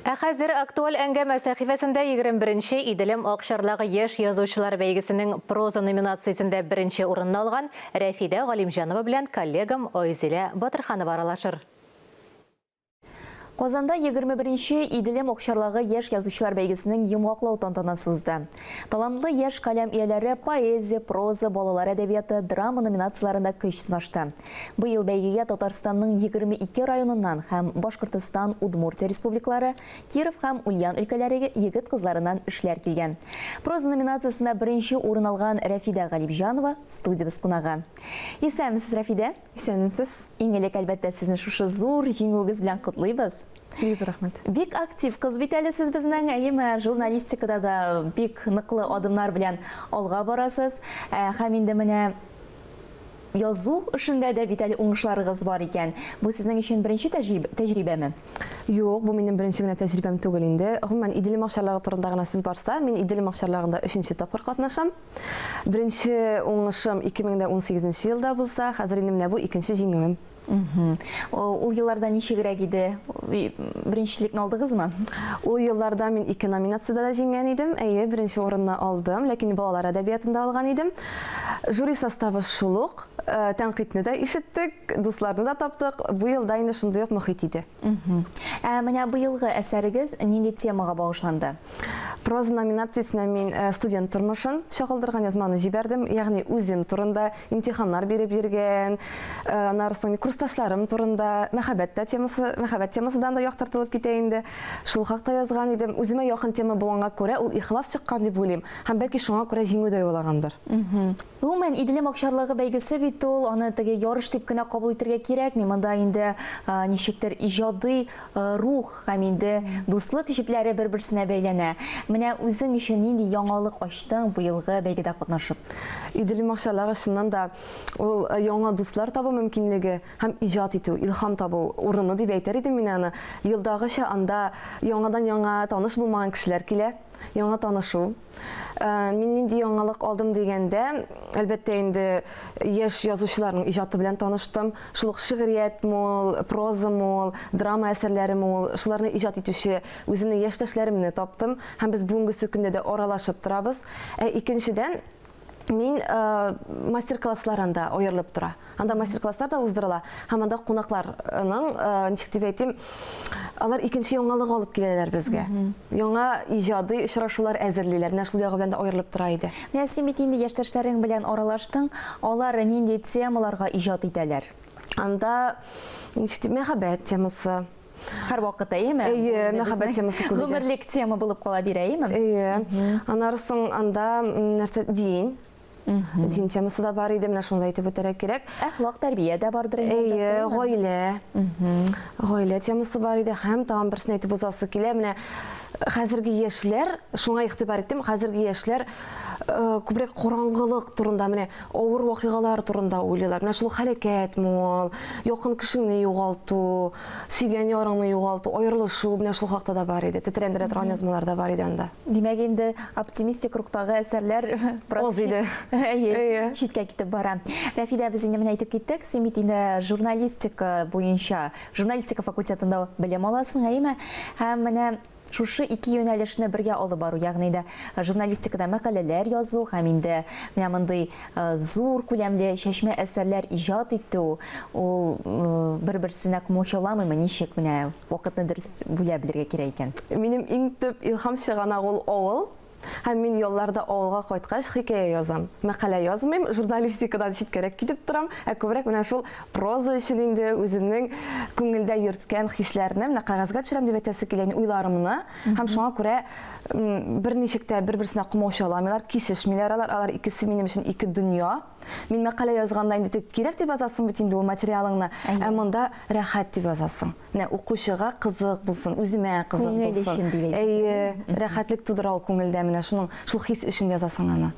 Ә хәзер актуаль әңгәмә сәхифәсендә 21 нче Иделем акчарлагы яшь язучылар бәйгесенең проза номинациясендә беренче урынны алган Рәфидә Галимҗанова белән коллегам Айзилә Батырханова аралашыр. Казанда 21 нче Иделем акчарлагы яшь язучылар бәйгесенең йомгаклау тантанасы узды. Талантлы яшь каләм ияләре поэзия, проза, балалар әдәбияты, драма номинацияләрендә көч сынашты. Быел бәйгегә Татарстанның 22 районыннан һәм Башкортостан, Удмуртия республикалары, Киров һәм Ульян өлкәләре егет-кызларыннан эшләр килгән. Проза номинациясендә беренче урын алган Рәфидә Галимҗанова, студиябез кунагы. Исәнмесез, Рәфидә! Исәнмесез. Иң элек, әлбәттә, сезне шушы зур җиңүегез белән котлыйбыз. Бик зур рәхмәт. Бик актив кыз бит әле сез безнең, әйеме? Журналистикада да бик ныклы адымнар белән алга барасыз. Ә, һәм инде менә язу эшендә дә бит әле уңышларыгыз бар икән. Бу сезнең өчен беренче тәҗрибәме? Юк, бу минем беренче генә тәҗрибәм түгел инде. Гомумән, Иделем акчарлагы турында гына сүз барса, мин Иделем акчарлагында өченче тапкыр катнашам. Беренче уңышым 2018 нче елда булса, хәзер инде менә бу икенче җиңүем. Ул елларда ничегрәк иде? Беренчелекне алдыгызмы? Ул елларда мин ике номинациядә дә җиңгән идем. Әйе, беренче урынны алдым, ләкин балалар әдәбиятында алган идем. Жюри составы шул ук, э, тәнкыйтьне дә ишеттек, дусларны да таптык. Бу елда инде шундый ук мохит иде. Ә менә быелгы әсәрегез нинди темага багышланды? Проза номинациясенә мин э, студент тормышын чагылдырган язманы җибәрдем, ягъни үзем турында имтиханнар биреп йөргән, э, аннары соң курсташларым турында, мәхәббәт тә темасы, мәхәббәт темасыдан да яктыртылып китә инде. Шул хакта язган идем. Үземә якын тема булганга күрә, ул ихлас чыккан дип уйлыйм һәм бәлки шуңа күрә җиңү дә яулагандыр. Гомумән, Иделем акчарлагы бәйгесе бит ул, аны теге ярыш дип кенә кабул итергә кирәкми. Монда инде ничектер иҗади рух һәм инде дуслык җепләре бер-берсенә бәйләнә. Менә үзең өчен нинди яңалык ачтың быелгы бәйгедә катнашып? Иделем акчарлагы чыннан да ул яңа дуслар табу мөмкинлеге һәм иҗат итү, илһам табу урыны дип әйтер идем мин аны. Елдагыча анда яңадан-яңа таныш булмаган кешеләр килә. Яңа танышу. Э, мин нинди яңалык алдым дигәндә, әлбәттә инде яшь язучыларның иҗаты белән таныштым. Шул ук шигъриятме ул, прозамы ул, драма әсәрләреме ул, шуларны иҗат итүче үземнең яшьтәшләремне таптым һәм без бүгенгесе көндә дә аралашып торабыз. Ә икенчедән, мин э, мастер-класслар анда аерылып тора. Анда мастер-класслар да уздырыла һәм анда кунакларның, э, ничек дип әйтим, алар икенче яңалык алып киләләр безгә. Яңа иҗади очрашулар әзерлиләр. Менә шул ягы белән дә аерылып тора иде. Менә син бит инде яшьтәшләрең белән аралаштың. Алар нинди темаларга иҗат итәләр? Анда ничек дип, мәхәббәт темасы. Һәрвакыт, әйеме? Әйе, мәхәббәт темасы күп иде. Гомерлек тема булып кала бирә, әйеме? Әйе. Аннары соң анда нәрсә, дин. Дин темасы да бар иде, менә шуны да әйтеп үтәргә кирәк. Әхлак, тәрбия дә бардыр инде. Әйе, гаилә. Гаилә темасы бар иде һәм тагын берсен әйтеп узасы килә. Менә хәзерге яшьләр, шуңа игътибар иттем, хәзерге яшьләр э, күбрәк караңгылык турында, менә авыр вакыйгалар турында уйлыйлар. Менә шул һәлакәтме ул, якын кешеңне югалту, Сөйгән ярыңны югалту, аерылышу, менә шул хакта да бар иде. Тетрәндерә торган язмалар да бар иде анда. Димәк, инде оптимистик рухтагы әсәрләр бераз Аз иде. Әйе, читкә китеп бара. Рәфидә, без инде менә әйтеп киттек, син бит инде журналистика буенча, журналистика факультетында белем аласың, әйеме? Һәм менә Шушы ике юнәлешне бергә алып бару, ягъни дә журналистикада мәкаләләр язу һәм инде менә мондый зур күләмле чәчмә әсәрләр иҗат итү, ул бер-берсенә комачауламыймы, ничек менә вакытны дөрес бүлә белергә кирәк икән? Минем иң төп илһам чыганагы ул авыл. Һәм мин ялларда авылга кайткач хикәя язам. Мәкалә язмыйм, журналистикадан читкәрәк китеп торам, ә күбрәк менә шул проза өчен инде үземнең күңелдә йөрткән хисләрне менә кәгазьгә төшерәм дип әйтәсе килә, уйларымны. Һәм шуңа күрә берничек тә бер-берсенә комачауламыйлар, кисешмиләр алар. Алар икесе минем өчен ике дөнья. Мин мәкалә язганда инде тек кирәк дип язасың бит инде ул материалыңны, ә монда рәхәт дип язасың. Менә укучыга кызык булсын, үземә кызык булсын. Күңел өчен дип әйтик. Әйе, рәхәтлек тудыра ул күңелдә, менә шуның шул хис өчен язасың аны.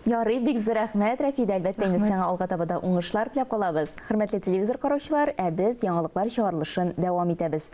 Ярый, бик зур рәхмәт, Рәфидә, әлбәттә инде сиңа алга таба да уңышлар теләп калабыз. Хөрмәтле телевизор караучылар, ә без яңалыклар чыгарылышын дәвам итәбез.